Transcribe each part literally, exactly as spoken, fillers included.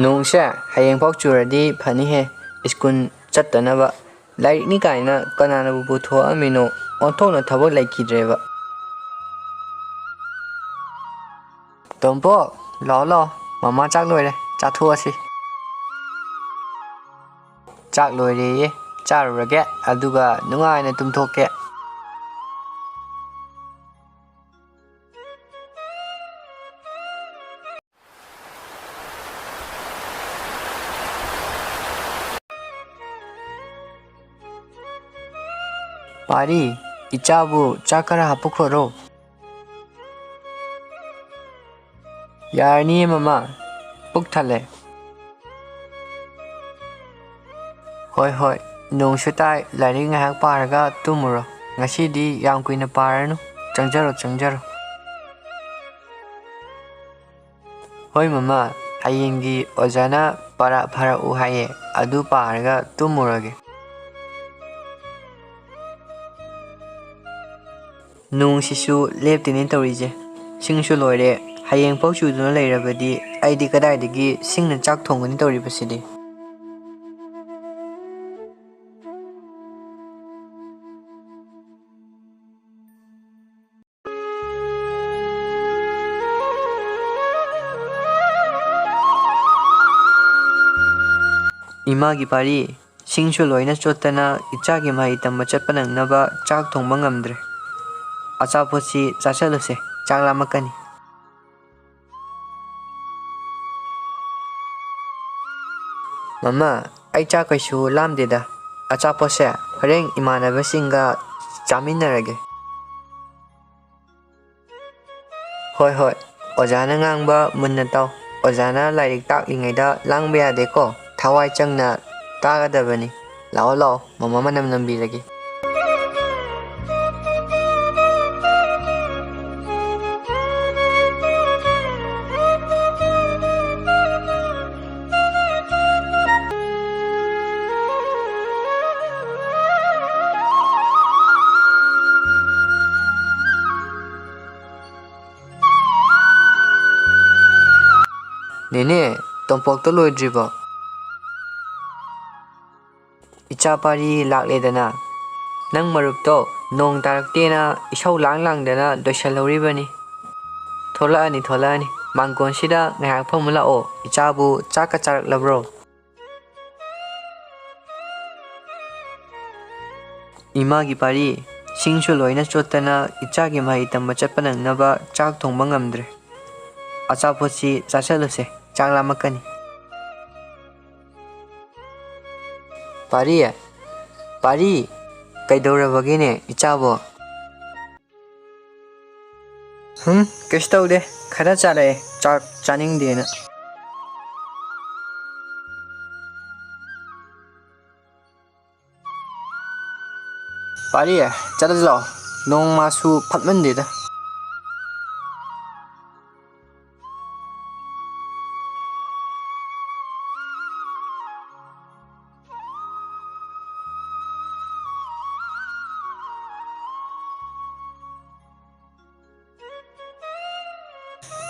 ꯅꯣꯡꯁꯦ ꯍꯌꯦꯡꯐꯥꯎ ꯆꯨꯔꯗꯤ ꯐꯅꯤꯍꯦ, ꯁ꯭ꯀꯨꯜ ꯆꯠꯇꯅꯕ꯫ ꯂꯥꯏꯔꯤꯛꯅꯤ ꯀꯥꯏꯅ ꯀꯅꯥꯅꯕꯨ ꯄꯨꯊꯣꯛꯑꯝꯃꯤꯅꯣ? ꯑꯣꯟꯊꯣꯛꯅ ꯊꯕꯛ ꯂꯩꯈꯤꯗ꯭ꯔꯦꯕ꯫ ꯇꯣꯝꯄꯣꯛ, ꯂꯥꯛꯑꯣ ꯂꯥꯛꯑꯣ, ꯃꯃꯥ ꯆꯥꯛ ꯂꯣꯏꯔꯦ, ꯆꯥꯊꯣꯛꯑꯁꯤ꯫ ꯆꯥꯛ ꯂꯣꯏꯔꯦꯌꯦ, ꯆꯥꯔꯨꯔꯒꯦ, ꯑꯗꯨꯒ ꯅꯨꯡꯉꯥꯏꯅ ꯇꯨꯝꯊꯣꯛꯀꯦ꯫ ꯄꯥꯔꯤ, ꯏꯆꯥꯕꯨ ꯆꯥꯛ ꯈꯔ ꯍꯥꯞꯄꯨꯈꯣꯔꯣ꯫ ꯌꯥꯔꯅꯤꯌꯦ ꯃꯃꯥ, ꯄꯨꯛ ꯊꯜꯂꯦ꯫ ꯍꯣꯏ ꯍꯣꯏ, ꯅꯣꯡꯁꯨ ꯇꯥꯏ, ꯂꯥꯏꯔꯤꯛ ꯉꯥꯏꯍꯥꯛ ꯄꯥꯔꯒ ꯇꯨꯝꯃꯨꯔꯣ꯫ ꯉꯁꯤꯗꯤ ꯌꯥꯝ ꯀꯨꯏꯅ ꯄꯥꯔꯅꯨ, ꯆꯪꯖꯔꯣ ꯆꯪꯖꯔꯣ꯫ ꯍꯣꯏ ꯃꯃꯥ, ꯍꯌꯦꯡꯒꯤ ꯑꯣꯖꯥꯅ ꯄꯔꯥ ꯐꯥꯔꯛꯎ ꯍꯥꯏꯌꯦ, ꯑꯗꯨ ꯄꯥꯔꯒ ꯇꯨꯝꯃꯨꯔꯒꯦ꯫ ꯅꯣꯡꯁꯤꯁꯨ ꯂꯦꯞꯇꯦꯅꯦ ꯇꯧꯔꯤꯁꯦ꯫ ꯁꯤꯡꯁꯨ ꯂꯣꯏꯔꯦ꯫ ꯍꯌꯦꯡꯐꯥꯎ ꯆꯨꯗꯨꯅ ꯂꯩꯔꯕꯗꯤ ꯑꯩꯗꯤ ꯀꯗꯥꯏꯗꯒꯤ ꯁꯤꯡꯅ ꯆꯥꯛ ꯊꯣꯡꯒꯅꯤ ꯇꯧꯔꯤꯕꯁꯤꯗꯤ? ꯏꯃꯥꯒꯤ ꯄꯥꯔꯤ, ꯁꯤꯡꯁꯨ ꯂꯣꯏꯅ ꯆꯣꯠꯇꯅ ꯏꯆꯥꯒꯤ ꯃꯍꯩ ꯇꯝꯕ ꯆꯠꯄ ꯅꯪꯅꯕ ꯆꯥꯛ ꯊꯣꯡꯕ ꯉꯝꯗ꯭ꯔꯦ꯫ ꯑꯆꯥꯄꯣꯠꯁꯤ ꯆꯥꯁꯜꯂꯨꯁꯦ, ꯆꯥꯛ ꯂꯥꯝꯃꯛꯀꯅꯤ꯫ ꯃꯃꯥ, ꯑꯩ ꯆꯥꯛ ꯀꯩꯁꯨ ꯂꯥꯝꯗꯦꯗ꯫ ꯑꯆꯥꯄꯣꯠꯁꯦ ꯍꯣꯔꯦꯟ ꯏꯃꯥꯟꯅꯕꯁꯤꯡꯒ ꯆꯥꯃꯤꯟꯅꯔꯒꯦ꯫ ꯍꯣꯏ ꯍꯣꯏ, ꯑꯣꯖꯥꯅ ꯉꯥꯡꯕ ꯃꯨꯟꯅ ꯇꯥꯎ꯫ ꯑꯣꯖꯥꯅ ꯂꯥꯏꯔꯤꯛ ꯇꯥꯛꯂꯤꯉꯩꯗ ꯂꯥꯡꯕ ꯌꯥꯗꯦꯀꯣ, ꯊꯋꯥꯏ ꯆꯪꯅ ꯇꯥꯒꯗꯕꯅꯤ꯫ ꯂꯥꯛꯑꯣ ꯂꯥꯛꯑꯣ, ꯃꯃꯥ ꯃꯅꯝ ꯅꯝꯕꯤꯔꯒꯦ꯫ ꯅꯦꯅꯦ, ꯇꯣꯝꯄꯣꯛꯇꯣ ꯂꯣꯏꯗ꯭ꯔꯤꯕꯣ? ꯏꯆꯥ ꯄꯥꯔꯤ ꯂꯥꯛꯂꯦꯗꯅ꯫ ꯅꯪ ꯃꯔꯨꯞꯇꯣ ꯅꯣꯡ ꯇꯥꯔꯛꯇꯦꯅ ꯏꯁꯧ ꯂꯥꯡ ꯂꯥꯡꯗꯅ ꯂꯣꯏꯁꯜꯍꯧꯔꯤꯕꯅꯤ꯫ ꯊꯣꯛꯂꯛꯑꯅꯤ, ꯊꯣꯛꯂꯛꯑꯅꯤ꯫ ꯃꯥꯡꯒꯣꯟꯁꯤꯗ ꯉꯥꯏꯍꯥꯛ ꯐꯝꯃꯨ ꯂꯥꯛꯑꯣ꯫ ꯏꯆꯥꯕꯨ ꯆꯥꯛꯀ ꯆꯥꯔꯛꯂꯕ꯭ꯔꯣ? ꯏꯃꯥꯒꯤ ꯄꯥꯔꯤ, ꯁꯤꯡꯁꯨ ꯂꯣꯏꯅ ꯆꯣꯠꯇꯅ ꯏꯆꯥꯒꯤ ꯃꯍꯩ ꯇꯝꯕ ꯆꯠꯄ ꯅꯪꯅꯕ ꯆꯥꯛ ꯊꯣꯡꯕ ꯉꯝꯗ꯭ꯔꯦ꯫ ꯑꯆꯥꯄꯣꯠꯁꯤ ꯆꯥꯁꯜꯂꯨꯁꯦ, ꯆꯥꯛ ꯂꯥꯝꯃꯛꯀꯅꯤ꯫ ꯄꯥꯔꯤ, ꯄꯥꯔꯤ, ꯀꯩꯗꯧꯔꯕꯒꯦꯅꯦ ꯏꯆꯥꯕꯣ? ꯍꯨꯝ, ꯀꯩꯁꯨ ꯇꯧꯗꯦ, ꯈꯔ ꯆꯥꯔꯛꯑꯦ, ꯆꯥꯛ ꯆꯥꯅꯤꯡꯗꯦꯅ꯫ ꯄꯥꯔꯤ, ꯆꯠꯂꯁꯤ ꯂꯥꯛꯑꯣ, ꯅꯣꯡꯃꯁꯨ ꯐꯠꯃꯟꯗꯦꯗ꯫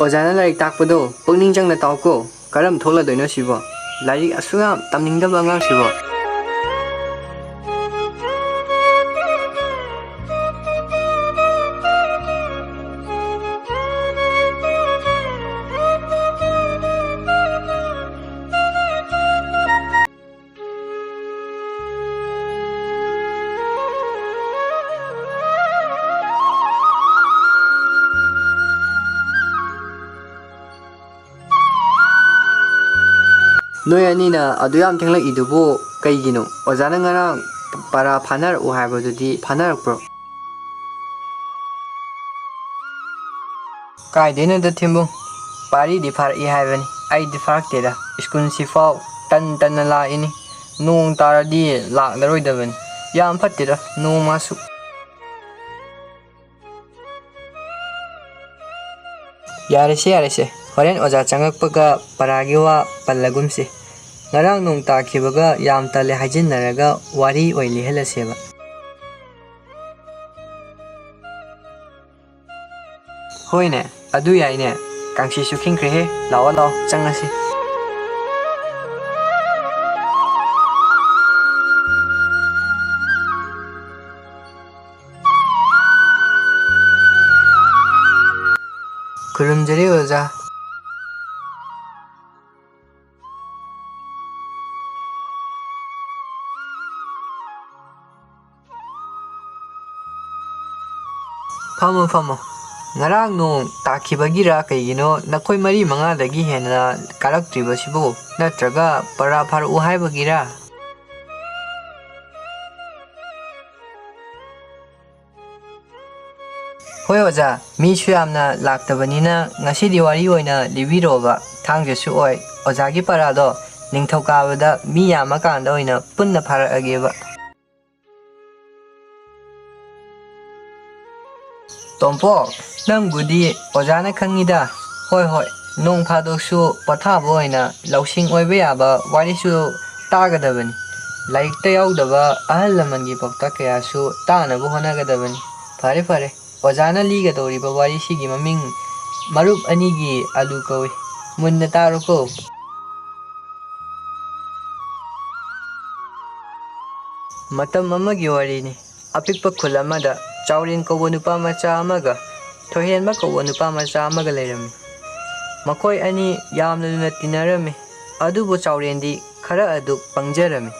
ꯑꯣꯖꯥꯅ ꯂꯥꯏꯔꯤꯛ ꯇꯥꯛꯄꯗꯣ ꯄꯨꯛꯅꯤꯡ ꯆꯪꯅ ꯇꯥꯎꯀꯣ꯫ ꯀꯔꯝ ꯊꯣꯛꯂꯗꯣꯏꯅꯣ ꯁꯤꯕꯣ? ꯂꯥꯏꯔꯤꯛ ꯑꯁꯨꯛ ꯌꯥꯝ ꯇꯝꯅꯤꯡꯗꯕ ꯑꯉꯥꯡꯁꯤꯕꯣ? ꯅꯣꯏ ꯑꯅꯤꯅ ꯑꯗꯨ ꯌꯥꯝ ꯊꯦꯡꯂꯛꯏꯗꯨꯕꯨ ꯀꯩꯒꯤꯅꯣ? ꯑꯣꯖꯥꯅ ꯉꯔꯥꯡ ꯄꯔꯥ ꯐꯥꯅꯔꯛꯎ ꯍꯥꯏꯕꯗꯨꯗꯤ ꯐꯥꯅꯔꯛꯄ꯭ꯔꯣ? ꯀꯥꯏꯗꯩꯅꯣꯗ ꯊꯦꯝꯕꯨꯡ, ꯄꯥꯔꯤꯗꯤ ꯐꯥꯔꯛꯏ ꯍꯥꯏꯕꯅꯤ, ꯑꯩꯗꯤ ꯐꯥꯔꯛꯇꯦꯗ꯫ ꯁ꯭ꯀꯨꯜꯁꯤꯐꯥꯎ ꯇꯟ ꯇꯟꯅ ꯂꯥꯛꯏꯅꯤ, ꯅꯣꯡ ꯇꯥꯔꯗꯤ ꯂꯥꯛꯂꯔꯣꯏꯗꯕꯅꯤ꯫ ꯌꯥꯝ ꯐꯠꯇꯦꯗ ꯅꯣꯡ ꯃꯥꯁꯨ꯫ ꯌꯥꯔꯦꯁꯦ, ꯌꯥꯔꯦꯁꯦ, ꯍꯣꯔꯦꯟ ꯑꯣꯖꯥ ꯆꯪꯉꯛꯄꯒ ꯄꯔꯥꯒꯤ ꯋꯥ ꯄꯜꯂꯒꯨꯝꯁꯤ꯫ ꯉꯔꯥꯡ ꯅꯣꯡ ꯇꯥꯈꯤꯕꯒ ꯌꯥꯝ ꯇꯜꯂꯦ ꯍꯥꯏꯖꯤꯟꯅꯔꯒ ꯋꯥꯔꯤ ꯑꯣꯏ ꯂꯤꯍꯜꯂꯁꯦꯕ꯫ ꯍꯣꯏꯅꯦ, ꯑꯗꯨ ꯌꯥꯏꯅꯦ꯫ ꯀꯥꯡꯁꯤꯁꯨ ꯈꯤꯡꯈ꯭ꯔꯦꯍꯦ꯫ ꯂꯥꯛꯑꯣ, ꯂꯥꯛꯑꯣ, ꯆꯪꯉꯁꯤ꯫ ꯊꯝꯖꯔꯦ ꯑꯣꯖꯥ꯫ ꯐꯝꯃꯣ, ꯐꯝꯃꯣ꯫ ꯉꯔꯥꯡ ꯅꯣꯡ ꯇꯥꯈꯤꯕꯒꯤꯔ ꯀꯩꯒꯤꯅꯣ ꯅꯈꯣꯏ ꯃꯔꯤ ꯃꯉꯥꯗꯒꯤ ꯍꯦꯟꯅ ꯀꯥꯔꯛꯇ꯭ꯔꯤꯕꯁꯤꯕꯨ? ꯅꯠꯇ꯭ꯔꯒ ꯄꯔꯥ ꯐꯥꯔꯛꯎ ꯍꯥꯏꯕꯒꯤꯔ? ꯍꯣꯏ ꯑꯣꯖꯥ, ꯃꯤꯁꯨ ꯌꯥꯝꯅ ꯂꯥꯛꯇꯕꯅꯤꯅ ꯉꯁꯤꯗꯤ ꯋꯥꯔꯤ ꯑꯣꯏꯅ ꯂꯤꯕꯤꯔꯣꯕ꯫ ꯊꯥꯡꯖꯁꯨ ꯑꯣꯏ, ꯑꯣꯖꯥꯒꯤ ꯄꯔꯥꯗꯣ ꯅꯤꯡꯊꯧꯀꯥꯕꯗ ꯃꯤ ꯌꯥꯝꯃꯀꯥꯟꯗ ꯑꯣꯏꯅ ꯄꯨꯟꯅ ꯐꯥꯔꯛꯑꯒꯦꯕ꯫ ꯇꯣꯝꯄꯣꯛ, ꯅꯪꯕꯨꯗꯤ ꯑꯣꯖꯥꯅ ꯈꯪꯉꯤꯗ꯫ ꯍꯣꯏ, ꯍꯣꯏ, ꯅꯣꯡ ꯐꯥꯗꯣꯛꯁꯨ ꯄꯣꯊꯥꯕ ꯑꯣꯏꯅ ꯂꯧꯁꯤꯡ ꯑꯣꯏꯕ ꯌꯥꯕ ꯋꯥꯔꯤꯁꯨ ꯇꯥꯒꯗꯕꯅꯤ꯫ ꯂꯥꯏꯔꯤꯛꯇ ꯌꯥꯎꯗꯕ ꯑꯍꯜ ꯂꯃꯟꯒꯤ ꯄꯥꯎꯇꯥꯛ ꯀꯌꯥꯁꯨ ꯇꯥꯅꯕ ꯍꯣꯠꯅꯒꯗꯕꯅꯤ꯫ ꯐꯔꯦ, ꯐꯔꯦ, ꯑꯣꯖꯥꯅ ꯂꯤꯒꯗꯧꯔꯤꯕ ꯋꯥꯔꯤꯁꯤꯒꯤ ꯃꯃꯤꯡ "ꯃꯔꯨꯞ ꯑꯅꯤꯒꯤ ꯑꯂꯨ" ꯀꯧꯏ꯫ ꯃꯨꯟꯅ ꯇꯥꯔꯣꯀꯣ꯫ ꯃꯇꯝ ꯑꯃꯒꯤ ꯋꯥꯔꯤꯅꯤ꯫ ꯑꯄꯤꯛꯄ ꯈꯨꯜ ꯑꯃꯗ ꯆꯥꯎꯔꯦꯟ ꯀꯧꯕ ꯅꯨꯄꯥ ꯃꯆꯥ ꯑꯃꯒ ꯊꯣꯏꯍꯦꯟꯕ ꯀꯧꯕ ꯅꯨꯄꯥ ꯃꯆꯥ ꯑꯃꯒ ꯂꯩꯔꯝꯃꯤ꯫ ꯃꯈꯣꯏ ꯑꯅꯤ ꯌꯥꯝꯅ ꯂꯨꯅ ꯇꯤꯟꯅꯔꯝꯃꯤ꯫ ꯑꯗꯨꯕꯨ ꯆꯥꯎꯔꯦꯟꯗꯤ ꯈꯔ ꯑꯗꯨ ꯄꯪꯖꯔꯝꯃꯤ꯫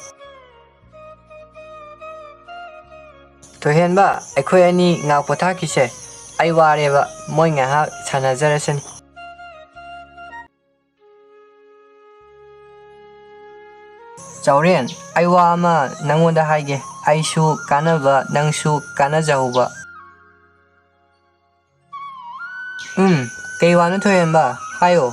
"ꯊꯣꯏꯍꯦꯟꯕ, ꯑꯩꯈꯣꯏ ꯑꯅꯤ ꯉꯥꯏꯍꯥꯛ ꯄꯣꯊꯥꯈꯤꯁꯦ꯫ ꯑꯩ ꯋꯥꯔꯦꯕ, ꯃꯣꯏ ꯉꯥꯏꯍꯥꯛ ꯁꯥꯟꯅꯖꯔꯁꯅꯤ꯫" "ꯆꯥꯎꯔꯦꯟ, ꯑꯩ ꯋꯥ ꯑꯃ ꯅꯪꯉꯣꯟꯗ ꯍꯥꯏꯒꯦ꯫ ꯑꯩꯁꯨ ꯀꯥꯟꯅꯕ, ꯅꯪꯁꯨ ꯀꯥꯟꯅꯖꯍꯧꯕ꯫" "ꯎꯝ, ꯀꯩ ꯋꯥꯅꯣ ꯊꯣꯏꯍꯦꯟꯕ? ꯍꯥꯏꯌꯣ꯫"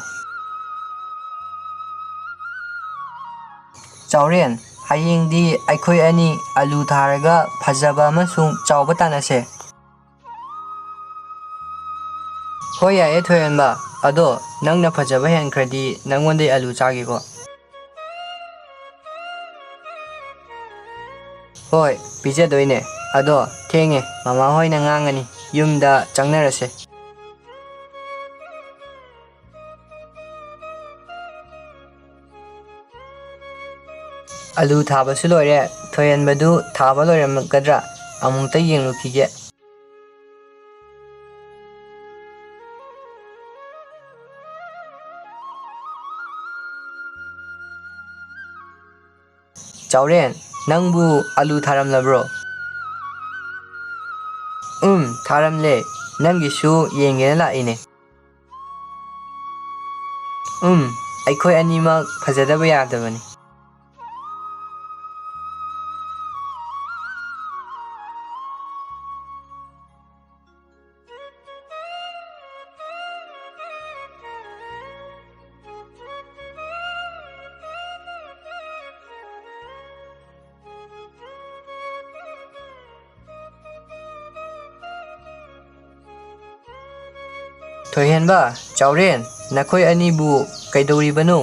"ꯆꯥꯎꯔꯦꯟ, ꯍꯌꯦꯡꯗꯤ ꯑꯩꯈꯣꯏ ꯑꯅꯤ ꯑꯂꯨ ꯊꯥꯔꯒ ꯐꯖꯕ ꯑꯃꯁꯨꯡ ꯆꯥꯎꯕ ꯇꯥꯟꯅꯁꯦ꯫" "ꯍꯣꯏ, ꯌꯥꯏꯌꯦ ꯊꯣꯏꯍꯦꯟꯕ꯫ ꯑꯗꯣ ꯅꯪꯅ ꯐꯖꯕ ꯍꯦꯟꯈ꯭ꯔꯗꯤ ꯅꯪꯉꯣꯟꯗꯩ ꯑꯂꯨ ꯆꯥꯒꯦꯀꯣ꯫" "ꯍꯣꯏ, ꯄꯤꯖꯗꯣꯏꯅꯦ꯫ ꯑꯗꯣ ꯊꯦꯡꯉꯦ, ꯃꯃꯥ ꯍꯣꯏꯅ ꯉꯥꯡꯉꯅꯤ꯫ ꯌꯨꯝꯗ ꯆꯪꯅꯔꯁꯦ꯫" ꯑꯂꯨ ꯊꯥꯕꯁꯨ ꯂꯣꯏꯔꯦ꯫ ꯊꯣꯏꯍꯦꯟꯕꯗꯨ ꯊꯥꯕ ꯂꯣꯏꯔꯝꯒꯗ꯭ꯔꯥ? ꯑꯃꯨꯛꯇ ꯌꯦꯡꯂꯨꯈꯤꯒꯦ꯫ ꯆꯥꯎꯔꯦꯟ, ꯅꯪꯕꯨ ꯑꯂꯨ ꯊꯥꯔꯝꯂꯕ꯭ꯔꯣ? ꯎꯝ, ꯊꯥꯔꯝꯂꯦ꯫ ꯅꯪꯒꯤꯁꯨ ꯌꯦꯡꯒꯦꯅ ꯂꯥꯛꯏꯅꯦ꯫ ꯎꯝ, ꯑꯩꯈꯣꯏ ꯑꯅꯤꯃꯛ ꯐꯖꯗꯕ ꯌꯥꯗꯕꯅꯤ꯫ ꯊꯣꯏꯍꯦꯟꯕ, ꯆꯥꯎꯔꯦꯟ, ꯅꯈꯣꯏ ꯑꯅꯤꯕꯨ ꯀꯩꯗꯧꯔꯤꯕꯅꯣ?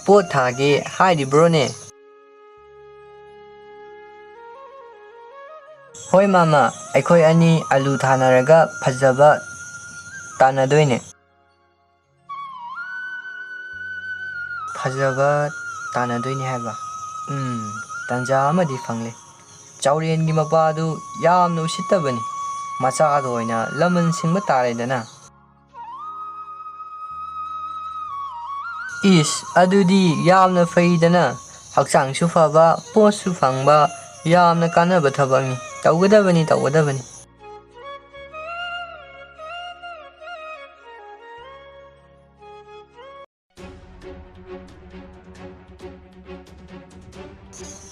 ꯄꯣꯠ ꯊꯥꯒꯦ ꯍꯥꯏꯔꯤꯕ꯭ꯔꯣꯅꯦ? ꯍꯣꯏ ꯃꯥꯃ, ꯑꯩꯈꯣꯏ ꯑꯅꯤ ꯑꯂꯨ ꯊꯥꯅꯔꯒ ꯐꯖꯕ ꯇꯥꯟꯅꯗꯣꯏꯅꯦ꯫ ꯐꯖꯕ ꯇꯥꯟꯅꯗꯣꯏꯅꯦ ꯍꯥꯏꯕ? ꯎꯝ, ꯇꯟꯖꯥ ꯑꯃꯗꯤ ꯐꯪꯂꯦ꯫ ꯆꯥꯎꯔꯦꯟꯒꯤ ꯃꯄꯥꯗꯨ ꯌꯥꯝꯅ ꯎꯁꯤꯠꯇꯕꯅꯤ꯫ ꯃꯆꯥꯗ ꯑꯣꯏꯅ ꯂꯃꯟ ꯁꯤꯡꯕ ꯇꯥꯔꯦꯗꯅ꯫ ꯏꯁ, ꯑꯗꯨꯗꯤ ꯌꯥꯝꯅ ꯐꯩꯗꯅ꯫ ꯍꯛꯆꯥꯡꯁꯨ ꯐꯕ, ꯄꯣꯠꯁꯨ ꯐꯪꯕ, ꯌꯥꯝꯅ ꯀꯥꯟꯅꯕ ꯊꯕꯛꯅꯤ꯫ ꯇꯧꯒꯗꯕꯅꯤ, ꯇꯧꯒꯗꯕꯅꯤ꯫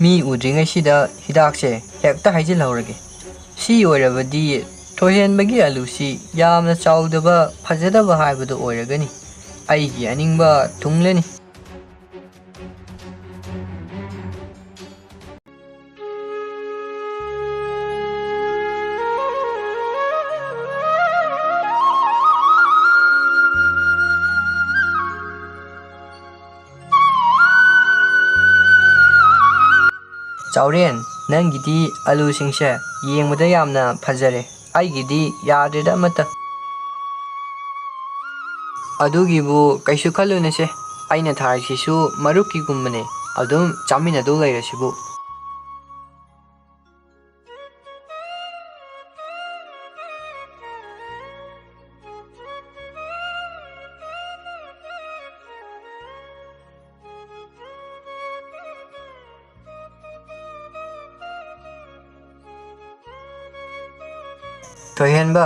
ꯃꯤ ꯎꯗ꯭ꯔꯤꯉꯩꯁꯤꯗ ꯍꯤꯗꯥꯛꯁꯦ ꯍꯦꯛꯇ ꯍꯩꯖꯤꯜꯍꯧꯔꯒꯦ꯫ ꯁꯤ ꯑꯣꯏꯔꯕꯗꯤ ꯊꯣꯏꯍꯦꯟꯕꯒꯤ ꯑꯂꯨꯁꯤ ꯌꯥꯝꯅ ꯆꯥꯎꯗꯕ, ꯐꯖꯗꯕ ꯍꯥꯏꯕꯗꯨ ꯑꯣꯏꯔꯒꯅꯤ꯫ ꯑꯩꯒꯤ ꯑꯅꯤꯡꯕ ꯊꯨꯡꯂꯅꯤ꯫ ꯆꯥꯎꯔꯦꯟ, ꯅꯪꯒꯤꯗꯤ ꯑꯂꯨꯁꯤꯡꯁꯦ ꯌꯦꯡꯕꯗ ꯌꯥꯝꯅ ꯐꯖꯔꯦ, ꯑꯩꯒꯤꯗꯤ ꯌꯥꯗ꯭ꯔꯦꯗ ꯑꯃꯠꯇ꯫ ꯑꯗꯨꯒꯤꯕꯨ ꯀꯩꯁꯨ ꯈꯜꯂꯨꯅꯨꯁꯦ, ꯑꯩꯅ ꯊꯥꯔꯤꯁꯤꯁꯨ ꯃꯔꯨꯞꯀꯤꯒꯨꯝꯕꯅꯦ, ꯑꯗꯨꯝ ꯆꯥꯃꯤꯟꯅꯗꯧ ꯂꯩꯔꯁꯤꯕꯨ꯫ ꯊꯣꯏꯍꯦꯟꯕ,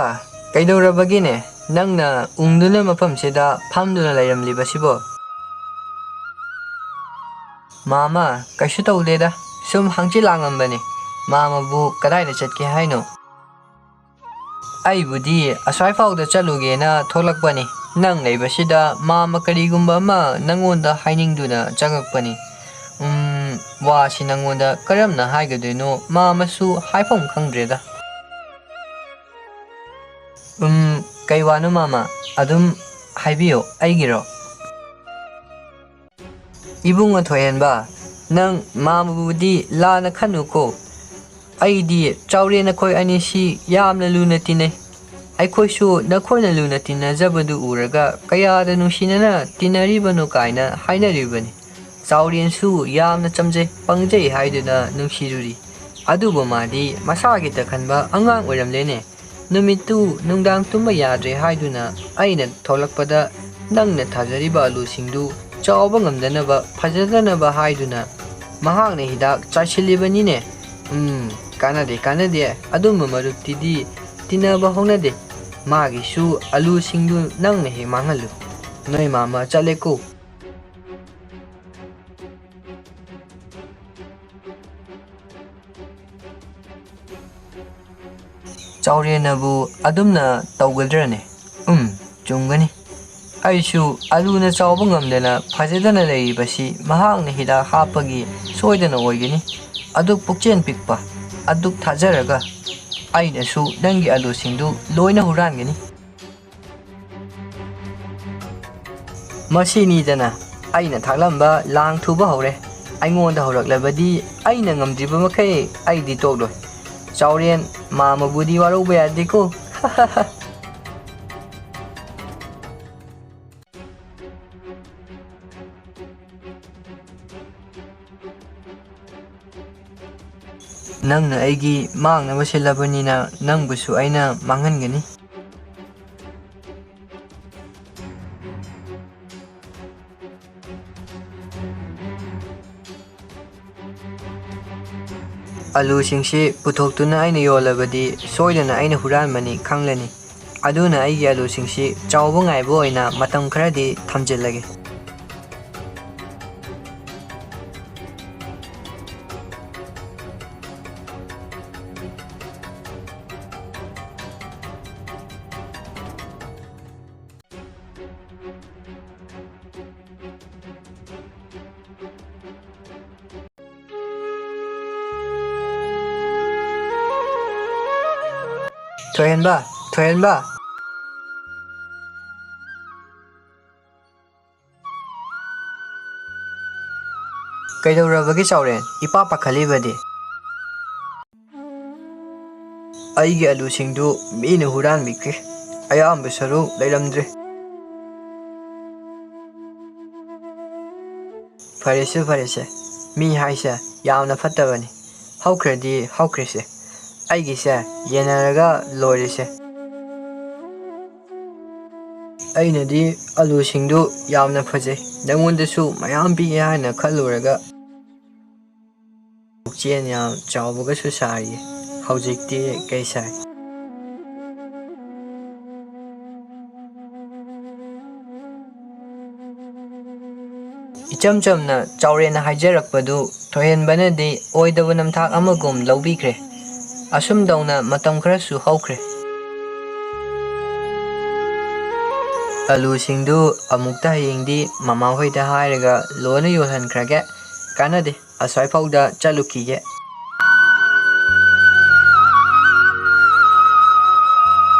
ꯀꯩꯗꯧꯔꯕꯒꯤꯅꯦ? ꯅꯪꯅ ꯎꯪꯗꯨꯅ ꯃꯐꯝꯁꯤꯗ ꯐꯝꯗꯨꯅ ꯂꯩꯔꯝꯂꯤꯕꯁꯤꯕꯣ? ꯃꯥꯃ, ꯀꯩꯁꯨ ꯇꯧꯗꯦꯗ, ꯁꯨꯝ ꯍꯪꯆꯤꯠ ꯂꯥꯡꯉꯝꯕꯅꯤ꯫ ꯃꯥꯃꯕꯨ ꯀꯗꯥꯏꯗ ꯆꯠꯀꯦ ꯍꯥꯏꯅꯣ? ꯑꯩꯕꯨꯗꯤ ꯑꯁ꯭ꯋꯥꯏꯐꯥꯎꯗ ꯆꯠꯂꯨꯒꯦꯅ ꯊꯣꯛꯂꯛꯄꯅꯤ꯫ ꯅꯪ ꯂꯩꯕꯁꯤꯗ ꯃꯥꯃ ꯀꯔꯤꯒꯨꯝꯕ ꯑꯃ ꯅꯪꯉꯣꯟꯗ ꯍꯥꯏꯅꯤꯡꯗꯨꯅ ꯆꯪꯉꯛꯄꯅꯤ꯫ ꯎꯝ, ꯋꯥꯁꯤ ꯅꯪꯉꯣꯟꯗ ꯀꯔꯝꯅ ꯍꯥꯏꯒꯗꯣꯏꯅꯣ, ꯃꯥꯃꯁꯨ ꯍꯥꯏꯐꯝ ꯈꯪꯗ꯭ꯔꯦꯗ꯫ ꯎꯝ, ꯀꯩ ꯋꯥꯅꯣ ꯃꯥꯃ? ꯑꯗꯨꯝ ꯍꯥꯏꯕꯤꯌꯣ, ꯑꯩꯒꯤꯔꯣ? ꯏꯕꯨꯡꯉꯣ ꯊꯣꯏꯍꯦꯟꯕ, ꯅꯪ ꯃꯥꯃꯕꯨꯗꯤ ꯂꯥꯟꯅ ꯈꯟꯅꯨꯀꯣ꯫ ꯑꯩꯗꯤ ꯆꯥꯎꯔꯦꯟ ꯅꯈꯣꯏ ꯑꯅꯤꯁꯤ ꯌꯥꯝꯅ ꯂꯨꯅ ꯇꯤꯟꯅꯩ꯫ ꯑꯩꯈꯣꯏꯁꯨ ꯅꯈꯣꯏꯅ ꯂꯨꯅ ꯇꯤꯟꯅꯖꯕꯗꯨ ꯎꯔꯒ ꯀꯌꯥꯗ ꯅꯨꯡꯁꯤꯅꯅ ꯇꯤꯟꯅꯔꯤꯕꯅꯣ ꯀꯥꯏꯅ ꯍꯥꯏꯅꯔꯤꯕꯅꯤ꯫ ꯆꯥꯎꯔꯦꯟꯁꯨ ꯌꯥꯝꯅ ꯆꯝꯖꯩ, ꯄꯪꯖꯩ ꯍꯥꯏꯗꯨꯅ ꯅꯨꯡꯁꯤꯔꯨꯔꯤ꯫ ꯑꯗꯨꯕꯨ ꯃꯥꯗꯤ ꯃꯁꯥꯒꯤꯇ ꯈꯟꯕ ꯑꯉꯥꯡ ꯑꯣꯏꯔꯝꯂꯦꯅꯦ꯫ ꯅꯨꯃꯤꯠꯇꯨ ꯅꯨꯡꯗꯥꯡ ꯇꯨꯝꯕ ꯌꯥꯗ꯭ꯔꯦ ꯍꯥꯏꯗꯨꯅ ꯑꯩꯅ ꯊꯣꯛꯂꯛꯄꯗ ꯅꯪꯅ ꯊꯥꯖꯔꯤꯕ ꯑꯂꯨꯁꯤꯡꯗꯨ ꯆꯥꯎꯕ ꯉꯝꯗꯅꯕ, ꯐꯖꯗꯅꯕ ꯍꯥꯏꯗꯨꯅ ꯃꯍꯥꯛꯅ ꯍꯤꯗꯥꯛ ꯆꯥꯏꯁꯤꯜꯂꯤꯕꯅꯤꯅꯦ꯫ ꯎꯝ, ꯀꯥꯟꯅꯗꯦ, ꯀꯥꯟꯅꯗꯦ꯫ ꯑꯗꯨꯝꯕ ꯃꯔꯨꯞꯇꯤꯗꯤ ꯇꯤꯟꯅꯕ ꯍꯧꯅꯗꯦ꯫ ꯃꯥꯒꯤꯁꯨ ꯑꯂꯨꯁꯤꯡꯗꯨ ꯅꯪꯅ ꯍꯦꯛ ꯃꯥꯡꯍꯜꯂꯨ꯫ ꯅꯣꯏ ꯃꯥꯃ ꯆꯠꯂꯦꯀꯣ꯫ ꯆꯥꯎꯔꯦꯟꯅꯕꯨ ꯑꯗꯨꯝꯅ ꯇꯧꯒꯗ꯭ꯔꯅꯦ? ꯎꯝ, ꯆꯨꯝꯒꯅꯤ꯫ ꯑꯩꯁꯨ ꯑꯂꯨꯅ ꯆꯥꯎꯕ ꯉꯝꯗꯅ ꯐꯖꯗꯅ ꯂꯩꯔꯤꯕꯁꯤ ꯃꯍꯥꯛꯅ ꯍꯤꯗꯥꯛ ꯍꯥꯞꯄꯒꯤ ꯁꯣꯏꯗꯅ ꯑꯣꯏꯒꯅꯤ꯫ ꯑꯗꯨꯛ ꯄꯨꯛꯆꯦꯜ ꯄꯤꯛꯄ, ꯑꯗꯨꯛ ꯊꯥꯖꯔꯒ ꯑꯩꯅꯁꯨ ꯅꯪꯒꯤ ꯑꯂꯨꯁꯤꯡꯗꯨ ꯂꯣꯏꯅ ꯍꯨꯔꯥꯟꯒꯅꯤ꯫ ꯃꯁꯤꯅꯤꯗꯅ ꯑꯩꯅ ꯊꯥꯛꯂꯝꯕ ꯂꯥꯡ ꯊꯨꯕ ꯍꯧꯔꯦ꯫ ꯑꯩꯉꯣꯟꯗ ꯍꯧꯔꯛꯂꯕꯗꯤ ꯑꯩꯅ ꯉꯝꯗ꯭ꯔꯤꯕ ꯃꯈꯩ ꯑꯩꯗꯤ ꯇꯣꯛꯂꯣꯏ꯫ ꯆꯥꯎꯔꯦꯟ, ꯃꯥꯃꯕꯨꯗꯤ ꯋꯥꯔꯧꯕ ꯌꯥꯗꯦꯀꯣ꯫ ꯅꯪꯅ ꯑꯩꯒꯤ ꯃꯥꯡꯅꯕ ꯁꯤꯜꯂꯕꯅꯤꯅ ꯅꯪꯕꯨꯁꯨ ꯑꯩꯅ ꯃꯥꯡꯍꯟꯒꯅꯤ꯫ ꯑꯂꯨꯁꯤꯡꯁꯤ ꯄꯨꯊꯣꯛꯇꯨꯅ ꯑꯩꯅ ꯌꯣꯜꯂꯕꯗꯤ ꯁꯣꯏꯗꯅ ꯑꯩꯅ ꯍꯨꯔꯥꯟꯕꯅꯤ ꯈꯪꯂꯅꯤ꯫ ꯑꯗꯨꯅ ꯑꯩꯒꯤ ꯑꯂꯨꯁꯤꯡꯁꯤ ꯆꯥꯎꯕ ꯉꯥꯏꯕ ꯑꯣꯏꯅ ꯃꯇꯝ ꯈꯔꯗꯤ ꯊꯝꯖꯤꯜꯂꯒꯦ꯫ ꯊꯣꯏꯍꯦꯟꯕ, ꯊꯣꯏꯍꯦꯟꯕ꯫ ꯀꯩꯗꯧꯔꯕꯒꯦ ꯆꯥꯎꯔꯦꯟ? ꯏꯄꯥ ꯄꯥꯈꯠꯂꯤꯕꯗꯤ? ꯑꯩꯒꯤ ꯑꯂꯨꯁꯤꯡꯗꯨ ꯃꯤꯅ ꯍꯨꯔꯥꯟꯕꯤꯈ꯭ꯔꯦ꯫ ꯑꯌꯥꯝꯕ ꯁꯔꯨꯛ ꯂꯩꯔꯝꯗ꯭ꯔꯦ꯫ ꯐꯔꯦꯁꯦ, ꯐꯔꯦꯁꯦ꯫ ꯃꯤ ꯍꯥꯏꯁꯦ ꯌꯥꯝꯅ ꯐꯠꯇꯕꯅꯤ꯫ ꯍꯧꯈ꯭ꯔꯗꯤ ꯍꯧꯈ꯭ꯔꯦꯁꯦ꯫ ꯑꯩꯒꯤꯁꯦ ꯌꯦꯟꯅꯔꯒ ꯂꯣꯏꯔꯦꯁꯦ꯫ ꯑꯩꯅꯗꯤ ꯑꯂꯨꯁꯤꯡꯗꯨ ꯌꯥꯝꯅ ꯐꯖꯩ, ꯅꯪꯉꯣꯟꯗꯁꯨ ꯃꯌꯥꯝ ꯄꯤꯒꯦ ꯍꯥꯏꯅ ꯈꯜꯂꯨꯔꯒ ꯄꯨꯛꯆꯦꯜ ꯌꯥꯝ ꯆꯥꯎꯕꯒꯁꯨ ꯁꯥꯔꯤꯌꯦ꯫ ꯍꯧꯖꯤꯛꯇꯤ ꯀꯩ ꯁꯥꯏ? ꯏꯆꯝ ꯆꯝꯅ ꯆꯥꯎꯔꯦꯟꯅ ꯍꯥꯏꯖꯔꯛꯄꯗꯨ ꯊꯣꯏꯍꯦꯟꯕꯅꯗꯤ ꯑꯣꯏꯗꯕ ꯅꯝꯊꯥꯛ ꯑꯃꯒꯨꯝ ꯂꯧꯕꯤꯈ꯭ꯔꯦ꯫ ꯑꯁꯨꯝ ꯇꯧꯅ ꯃꯇꯝ ꯈꯔꯁꯨ ꯍꯧꯈ꯭ꯔꯦ꯫ ꯑꯂꯨꯁꯤꯡꯗꯨ ꯑꯃꯨꯛꯇ ꯍꯌꯦꯡꯗꯤ ꯃꯃꯥꯍꯣꯏꯗ ꯍꯥꯏꯔꯒ ꯂꯣꯏꯅ ꯌꯣꯜꯍꯟꯈ꯭ꯔꯒꯦ꯫ ꯀꯥꯟꯅꯗꯦ, ꯑꯁ꯭ꯋꯥꯏꯐꯥꯎꯗ ꯆꯠꯂꯨꯈꯤꯒꯦ꯫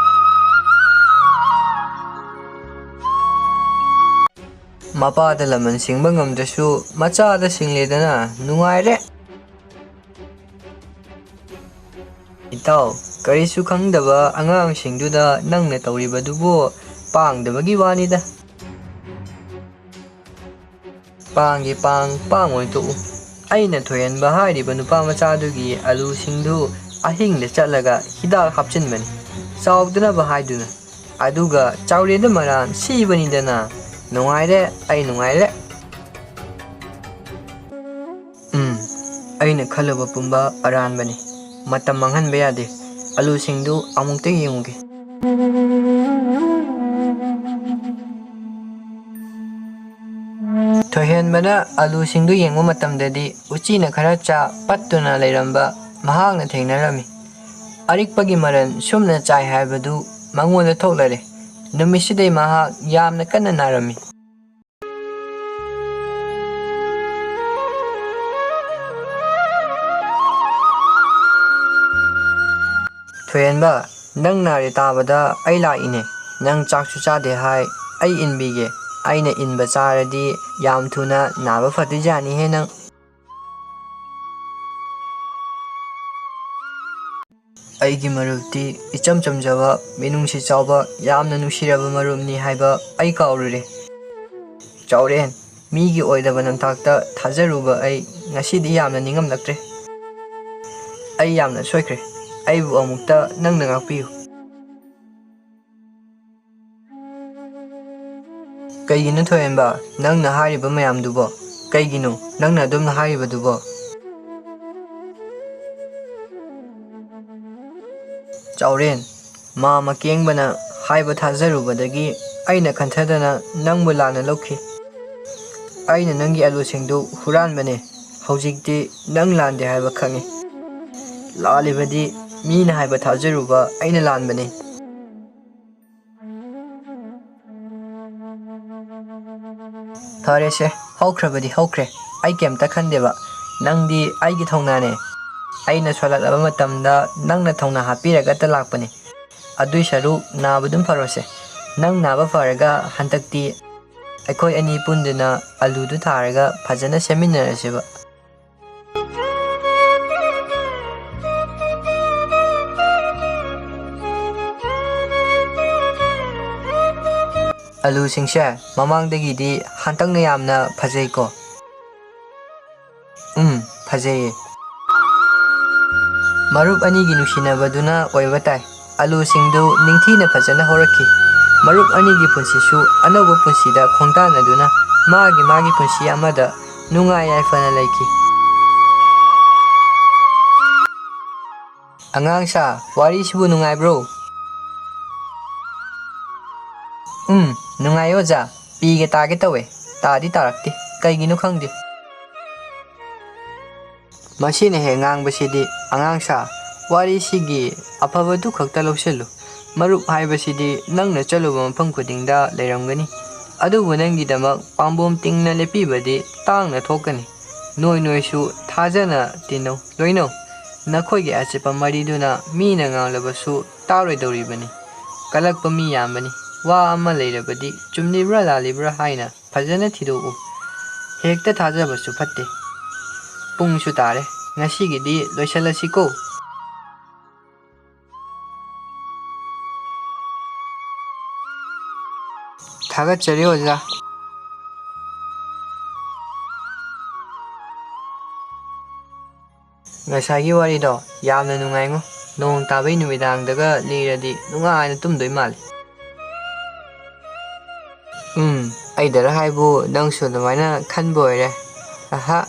ꯃꯄꯥꯗ ꯂꯃꯟ ꯁꯤꯡꯕ ꯉꯝꯗ꯭ꯔꯁꯨ ꯃꯆꯥꯗ ꯁꯤꯡꯂꯦꯗꯅ, ꯅꯨꯡꯉꯥꯏꯔꯦ꯫ ꯏꯇꯥꯎ, ꯀꯔꯤꯁꯨ ꯈꯪꯗꯕ ꯑꯉꯥꯡꯁꯤꯡꯗꯨꯗ ꯅꯪꯅ ꯇꯧꯔꯤꯕꯗꯨꯕꯨ ꯄꯥꯡꯗꯕꯒꯤ ꯋꯥꯅꯤꯗ꯫ ꯄꯥꯡꯒꯦ ꯄꯥꯡ, ꯄꯥꯡꯉꯣꯏ ꯇꯣꯛꯎ꯫ ꯑꯩꯅ ꯊꯣꯏꯍꯟꯕ ꯍꯥꯏꯔꯤꯕ ꯅꯨꯄꯥ ꯃꯆꯥꯗꯨꯒꯤ ꯑꯂꯨꯁꯤꯡꯗꯨ ꯑꯍꯤꯡꯗ ꯆꯠꯂꯒ ꯍꯤꯗꯥꯛ ꯍꯥꯞꯆꯤꯟꯕꯅꯤ, ꯆꯥꯎꯗꯅꯕ ꯍꯥꯏꯗꯨꯅ꯫ ꯑꯗꯨꯒ ꯆꯥꯎꯔꯦꯟꯗ ꯃꯔꯥꯟ ꯁꯤꯕꯅꯤꯗꯅ꯫ ꯅꯨꯡꯉꯥꯏꯔꯦ, ꯑꯩ ꯅꯨꯡꯉꯥꯏꯔꯦ꯫ ꯎꯝ, ꯑꯩꯅ ꯈꯜꯂꯨꯕ ꯄꯨꯝꯕ ꯑꯔꯥꯟꯕꯅꯤ꯫ ꯃꯇꯝ ꯃꯥꯡꯍꯟꯕ ꯌꯥꯗꯦ꯫ ꯑꯂꯨꯁꯤꯡꯗꯨ ꯑꯃꯨꯛꯇ ꯌꯦꯡꯉꯨꯒꯦ꯫ ꯊꯣꯏꯍꯦꯟꯕꯅ ꯑꯂꯨꯁꯤꯡꯗꯨ ꯌꯦꯡꯕ ꯃꯇꯝꯗꯗꯤ ꯎꯆꯤꯅ ꯈꯔ ꯆꯥ ꯄꯠꯇꯨꯅ ꯂꯩꯔꯝꯕ ꯃꯍꯥꯛꯅ ꯊꯦꯡꯅꯔꯝꯃꯤ꯫ ꯑꯔꯤꯛꯄꯒꯤ ꯃꯔꯜ ꯁꯨꯝꯅ ꯆꯥꯏ ꯍꯥꯏꯕꯗꯨ ꯃꯉꯣꯟꯗ ꯊꯣꯛꯂꯔꯦ꯫ ꯅꯨꯃꯤꯠꯁꯤꯗꯩ ꯃꯍꯥꯛ ꯌꯥꯝꯅ ꯀꯟꯅ ꯅꯥꯔꯝꯃꯤ꯫ ꯊꯣꯏꯍꯦꯟꯕ, ꯅꯪ ꯅꯥꯔꯦ ꯇꯥꯕꯗ ꯑꯩ ꯂꯥꯛꯏꯅꯦ꯫ ꯅꯪ ꯆꯥꯛꯁꯨ ꯆꯥꯗꯦ ꯍꯥꯏ, ꯑꯩ ꯏꯟꯕꯤꯒꯦ꯫ ꯑꯩꯅ ꯏꯟꯕ ꯆꯥꯔꯗꯤ ꯌꯥꯝ ꯊꯨꯅ ꯅꯥꯕ ꯐꯗꯣꯏꯖꯥꯠꯅꯤꯍꯦ ꯅꯪ꯫ ꯑꯩꯒꯤ ꯃꯔꯨꯞꯇꯤ ꯏꯆꯝ ꯆꯝꯖꯕ, ꯃꯤꯅꯨꯡꯁꯤ ꯆꯥꯎꯕ, ꯌꯥꯝꯅ ꯅꯨꯡꯁꯤꯔꯕ ꯃꯔꯨꯞꯅꯤ ꯍꯥꯏꯕ ꯑꯩ ꯀꯥꯎꯔꯨꯔꯦ꯫ ꯆꯥꯎꯔꯦꯟ, ꯃꯤꯒꯤ ꯑꯣꯏꯗꯕ ꯅꯝꯊꯥꯛꯇ ꯊꯥꯖꯔꯨꯕ ꯑꯩ ꯉꯁꯤꯗꯤ ꯌꯥꯝꯅ ꯅꯤꯡꯉꯝꯂꯛꯇ꯭ꯔꯦ꯫ ꯑꯩ ꯌꯥꯝꯅ ꯁꯣꯏꯈ꯭ꯔꯦ꯫ ꯑꯩꯕꯨ ꯑꯃꯨꯛꯇ ꯅꯪꯅ ꯉꯥꯛꯄꯤꯌꯨ꯫ ꯀꯩꯒꯤꯅꯣ ꯊꯣꯏꯍꯦꯟꯕ, ꯅꯪꯅ ꯍꯥꯏꯔꯤꯕ ꯃꯌꯥꯝꯗꯨꯕꯣ? ꯀꯩꯒꯤꯅꯣ ꯅꯪꯅ ꯑꯗꯨꯝꯅ ꯍꯥꯏꯔꯤꯕꯗꯨꯕꯣ? ꯆꯥꯎꯔꯦꯟ, ꯃꯥ ꯃꯀꯦꯡꯕꯅ ꯍꯥꯏꯕ ꯊꯥꯖꯔꯨꯕꯗꯒꯤ ꯑꯩꯅ ꯈꯟꯊꯗꯅ ꯅꯪꯕꯨ ꯂꯥꯟꯅ ꯂꯧꯈꯤ꯫ ꯑꯩꯅ ꯅꯪꯒꯤ ꯑꯂꯨꯁꯤꯡꯗꯨ ꯍꯨꯔꯥꯟꯕꯅꯦ꯫ ꯍꯧꯖꯤꯛꯇꯤ ꯅꯪ ꯂꯥꯟꯗꯦ ꯍꯥꯏꯕ ꯈꯪꯉꯤ꯫ ꯂꯥꯜꯂꯤꯕꯗꯤ ꯃꯤꯅ ꯍꯥꯏꯕ ꯊꯥꯖꯔꯨꯕ ꯑꯩꯅ ꯂꯥꯟꯕꯅꯤ꯫ ꯐꯔꯦꯁꯦ, ꯍꯧꯈ꯭ꯔꯕꯗꯤ ꯍꯧꯈ꯭ꯔꯦ꯫ ꯑꯩ ꯀꯩꯝꯇ ꯈꯟꯗꯦꯕ꯫ ꯅꯪꯗꯤ ꯑꯩꯒꯤ ꯊꯧꯅꯥꯅꯦ꯫ ꯑꯩꯅ ꯁꯣꯜꯂꯛꯂꯕ ꯃꯇꯝꯗ ꯅꯪꯅ ꯊꯧꯅꯥ ꯍꯥꯞꯄꯤꯔꯒꯇ ꯂꯥꯛꯄꯅꯦ꯫ ꯑꯗꯨꯏ ꯁꯔꯨꯛ ꯅꯥꯕꯗꯨꯝ ꯐꯔꯣꯁꯦ꯫ ꯅꯪ ꯅꯥꯕ ꯐꯔꯒ ꯍꯟꯗꯛꯇꯤ ꯑꯩꯈꯣꯏ ꯑꯅꯤ ꯄꯨꯟꯗꯨꯅ ꯑꯂꯨꯗꯨ ꯊꯥꯔꯒ ꯐꯖꯅ ꯁꯦꯝꯃꯤꯟꯅꯔꯁꯦꯕ꯫ ꯑꯂꯨꯁꯤꯡꯁꯦ ꯃꯃꯥꯡꯗꯒꯤꯗꯤ ꯍꯟꯇꯛꯅ ꯌꯥꯝꯅ ꯐꯖꯩꯀꯣ꯫ ꯎꯝ, ꯐꯖꯩꯌꯦ꯫ ꯃꯔꯨꯞ ꯑꯅꯤꯒꯤ ꯅꯨꯡꯁꯤꯅꯕꯗꯨꯅ ꯑꯣꯏꯕ ꯇꯥꯏ꯫ ꯑꯂꯨꯁꯤꯡꯗꯨ ꯅꯤꯡꯊꯤꯅ ꯐꯖꯅ ꯍꯧꯔꯛꯈꯤ꯫ ꯃꯔꯨꯞ ꯑꯅꯤꯒꯤ ꯄꯨꯟꯁꯤꯁꯨ ꯑꯅꯧꯕ ꯄꯨꯟꯁꯤꯗ ꯈꯣꯡꯗꯥꯅꯗꯨꯅ ꯃꯥꯒꯤ ꯃꯥꯒꯤ ꯄꯨꯟꯁꯤ ꯑꯃꯗ ꯅꯨꯡꯉꯥꯏ ꯌꯥꯏꯐꯅ ꯂꯩꯈꯤ꯫ ꯑꯉꯥꯡ ꯁꯥ, ꯋꯥꯔꯤꯁꯤꯕꯨ ꯅꯨꯡꯉꯥꯏꯕ꯭ꯔꯣ? ꯎꯝ, ꯅꯨꯡꯉꯥꯏꯌꯦ ꯑꯣꯖꯥ꯫ ꯄꯤꯒ ꯇꯥꯒꯦ ꯇꯧꯋꯦ, ꯇꯥꯗꯤ ꯇꯥꯔꯛꯇꯦ, ꯀꯩꯒꯤꯅꯣ ꯈꯪꯗꯦ꯫ ꯃꯁꯤꯅ ꯍꯦꯛ ꯉꯥꯡꯕꯁꯤꯗꯤ, ꯑꯉꯥꯡ ꯁꯥ, ꯋꯥꯔꯤꯁꯤꯒꯤ ꯑꯐꯕꯗꯨ ꯈꯛꯇ ꯂꯧꯁꯤꯜꯂꯨ꯫ ꯃꯔꯨꯞ ꯍꯥꯏꯕꯁꯤꯗꯤ ꯅꯪꯅ ꯆꯠꯂꯨꯕ ꯃꯐꯝ ꯈꯨꯗꯤꯡꯗ ꯂꯩꯔꯝꯒꯅꯤ, ꯑꯗꯨꯕꯨ ꯅꯪꯒꯤꯗꯃꯛ ꯄꯥꯝꯕꯣꯝ ꯇꯤꯡꯅ ꯂꯦꯞꯄꯤꯕꯗꯤ ꯇꯥꯡꯅ ꯊꯣꯛꯀꯅꯤ꯫ ꯅꯣꯏ ꯅꯣꯏꯁꯨ ꯊꯥꯖꯅ ꯇꯤꯟꯅꯧ, ꯂꯣꯏꯅꯧ꯫ ꯅꯈꯣꯏꯒꯤ ꯑꯆꯦꯠꯄ ꯃꯔꯤꯗꯨꯅ ꯃꯤꯅ ꯉꯥꯡꯂꯕꯁꯨ ꯇꯥꯔꯣꯏꯗꯧꯔꯤꯕꯅꯤ꯫ ꯀꯜꯂꯛꯄ ꯃꯤ ꯌꯥꯝꯕꯅꯤ꯫ ꯋꯥ ꯑꯃ ꯂꯩꯔꯕꯗꯤ ꯆꯨꯝꯂꯤꯕ꯭ꯔꯥ ꯂꯥꯜꯂꯤꯕ꯭ꯔꯥ ꯍꯥꯏꯅ ꯐꯖꯅ ꯊꯤꯗꯣꯛꯎ꯫ ꯍꯦꯛꯇ ꯊꯥꯖꯕꯁꯨ ꯐꯠꯇꯦ꯫ ꯄꯨꯡꯁꯨ ꯇꯥꯔꯦ꯫ ꯉꯁꯤꯒꯤꯗꯤ ꯂꯣꯏꯁꯤꯜꯂꯁꯤꯀꯣ꯫ ꯊꯥꯒꯠꯆꯔꯤ ꯑꯣꯖꯥ꯫ ꯉꯁꯥꯏꯒꯤ ꯋꯥꯔꯤꯗꯣ ꯌꯥꯝꯅ ꯅꯨꯡꯉꯥꯏꯉꯣ꯫ ꯅꯣꯡ ꯇꯥꯕꯩ ꯅꯨꯃꯤꯗꯥꯡꯗꯒ ꯂꯤꯔꯗꯤ ꯅꯨꯡꯉꯥꯏꯅ ꯇꯨꯝꯗꯣꯏ ꯃꯥꯜꯂꯤ꯫ ꯎꯝ, ꯑꯩꯗꯔ ꯍꯥꯏꯕꯨ ꯅꯪꯁꯨ ꯑꯗꯨꯃꯥꯏꯅ ꯈꯟꯕ ꯑꯣꯏꯔꯦ꯫ ꯑꯍꯥ꯫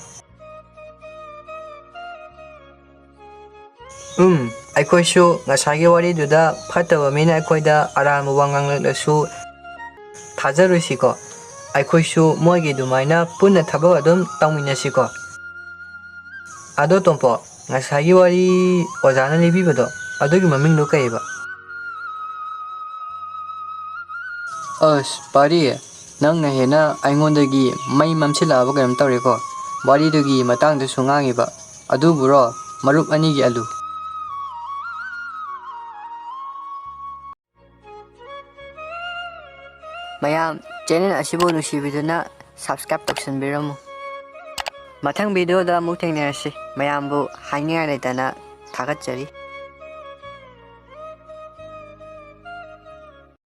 ꯎꯝ, ꯑꯩꯈꯣꯏꯁꯨ ꯉꯁꯥꯏꯒꯤ ꯋꯥꯔꯤꯗꯨꯗ ꯐꯠꯇꯕ ꯃꯤꯅ ꯑꯩꯈꯣꯏꯗ ꯑꯔꯥꯟꯕ ꯋꯥ ꯉꯥꯡꯂꯛꯂꯁꯨ ꯊꯥꯖꯔꯣꯏꯁꯤꯀꯣ꯫ ꯑꯩꯈꯣꯏꯁꯨ ꯃꯣꯏꯒꯤ ꯑꯗꯨꯃꯥꯏꯅ ꯄꯨꯟꯅ ꯊꯕꯛ ꯑꯗꯨꯝ ꯇꯧꯃꯤꯟꯅꯁꯤꯀꯣ꯫ ꯑꯗꯣ ꯇꯣꯝꯄꯣ, ꯉꯁꯥꯏꯒꯤ ꯋꯥꯔꯤ ꯑꯣꯖꯥꯅ ꯂꯤꯕꯤꯕꯗꯣ, ꯑꯗꯨꯒꯤ ꯃꯃꯤꯡꯗꯣ ꯀꯩꯕ? ꯑꯁ, ꯄꯥꯔꯤ, ꯅꯪꯅ ꯍꯦꯟꯅ ꯑꯩꯉꯣꯟꯗꯒꯤ ꯃꯩ ꯃꯝꯁꯤꯜꯂꯛꯑꯕ ꯀꯩꯅꯣꯝ ꯇꯧꯔꯦꯀꯣ꯫ ꯋꯥꯔꯤꯗꯨꯒꯤ ꯃꯇꯥꯡꯗꯁꯨ ꯉꯥꯡꯉꯤꯕ, ꯑꯗꯨꯕꯨꯔꯣ, ꯃꯔꯨꯞ ꯑꯅꯤꯒꯤ ꯑꯂꯨ꯫ ꯃꯌꯥꯝ, channel ꯑꯁꯤꯕꯨ ꯅꯨꯡꯁꯤꯕꯤꯗꯨꯅ subscribe ꯇꯧꯁꯤꯟꯕꯤꯔꯝꯃꯨ꯫ ꯃꯊꯪ video ꯗ ꯑꯃꯨꯛ ꯊꯦꯡꯅꯔꯁꯤ꯫ ꯃꯌꯥꯝꯕꯨ ꯍꯥꯏꯅꯤꯡꯉꯥꯏ ꯂꯩꯇꯅ ꯊꯥꯒꯠꯆꯔꯤ꯫